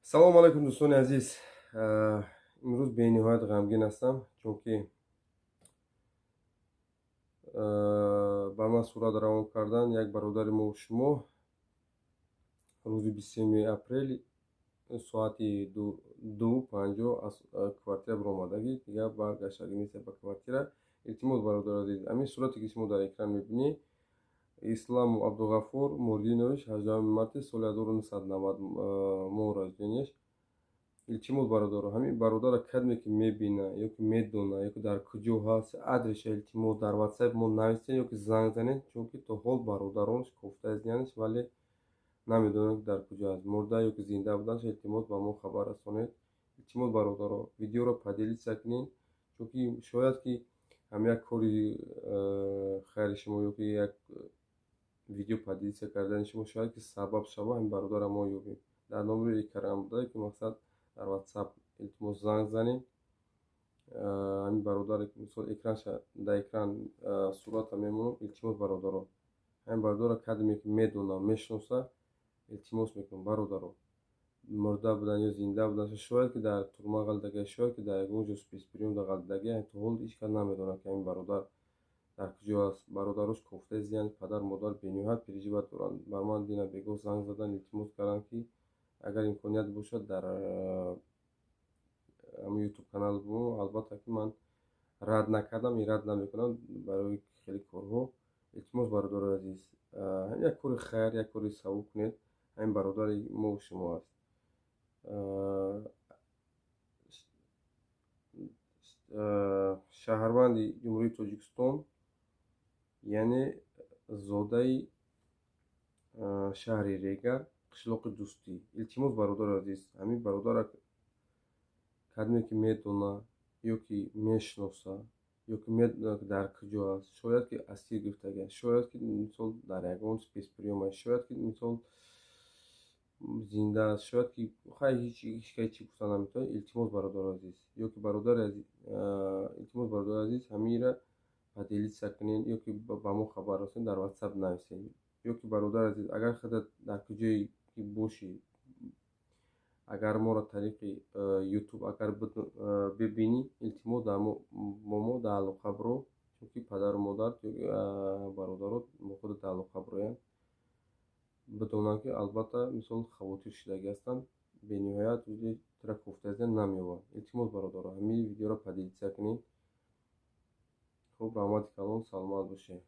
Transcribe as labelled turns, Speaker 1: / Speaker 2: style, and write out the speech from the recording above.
Speaker 1: Салому алайкум, дӯстони азиз. Имрӯз бениҳоят ғамгин ҳастам, чунки ба ман сурат равон кардан як бародари мо шумо рӯзи 23 апрел соати 2:50 аз квартира баромадагӣ, дигар баргаштагӣ нест ба квартира. Илтимос, бародари азиз, ҳамин сурате, ки шумо дар экран мебинед, Исламов Абдуғафур Мурдинович, 18 марти соли 1990 моҳ рождения ш. Илтимос, бародаро, ҳамин бародарро кадме ки мебина ё ки медона, ё ки дар куҷо ҳаст, адреша, илтимос, дар ватсап мо нависед ё ки занг занед, чунки то ҳол бародаронаш кофта издиянаш, вале намедонанд, ки дар куҷо аст, мурда ё ки зинда буданаш. Илтимос, ба мо хабар расонед. Илтимос, бародаро, видеоро поделиться кунед, чунки шояд ки ҳам як кори хайри шумо ё ки як видео поделиться кардани шумо шояд ки сабаб шава, ҳамин бародарро мо ёбем. Дар номери экран буда, ки мақсад дар ватсап, илтимос, занг занед. Ҳамин бародаре ки, мисол, экранша, дар экран сурата мемонам. Илтимос, бародаро, ҳамин бародарро кадме ки медона, мешиноса, илтимос мекунам, бародаро, мурда будан ё зинда будан, шояд ки дар турма ғалтидагӣ, шояд ки дар ягон ҷо спецприём да ғалтидагӣ, то ҳол ҳеҷ кас намедонад, ки ҳамин бародар дар куҷо аст. Бародарош кофта зиянд, падар модар бениҳоят переживать доранд. Бар ман дина бегоҳ занг задан, илтимос карданд, ки агар имконият бошад, дар ҳамин ютуб канал. Албатта ки ман рад накардам и рад намекунам барои хеле корҳо. Илтимос, бародарои азиз, як кори хайр, як кори савоб кунед. Ҳамин бародари мо шумо аст, шаҳрванди Ҷумҳурии Тоҷикистон, яъне зодаи шаҳри Регар, қишлоқи Дӯстӣ. Илтимос, бародари азиз, ҳамин бародара кадме ки медона ё ки мешиноса, ё ки медонад, ки дар куҷо аст, шояд ки асир гирифтагӣ, шояд ки, мисол, дар ягон спецприём аст, шояд ки, мисол, зинда аст, шояд ки хай, ҳеҷ кай чӣ гуфта наметавонад. Илтимос, бародари азиз, ё ки бародари азиз, илтимос, бародари азиз, ҳаминро поделиться кунед ё ки ба мо хабар расонед, дар ватсап нависед. Ё ки, бародари азиз, агар худат дар куҷое ки бошӣ, агар моро тариқи ютуб агар бибинӣ, илтимос, бо мо дар алоқа биро, чунки падару модар, бародарот бо худат дар алоқа бироянд, бидонанд, ки албатта, мисол, хавотир шудагӣ ҳастанд бениҳоят, тура кофта намеёбанд. Илтимос, бародаро, ҳамин видеоро поделиться кунед. Хуб, раҳмати калон, саломат бошед.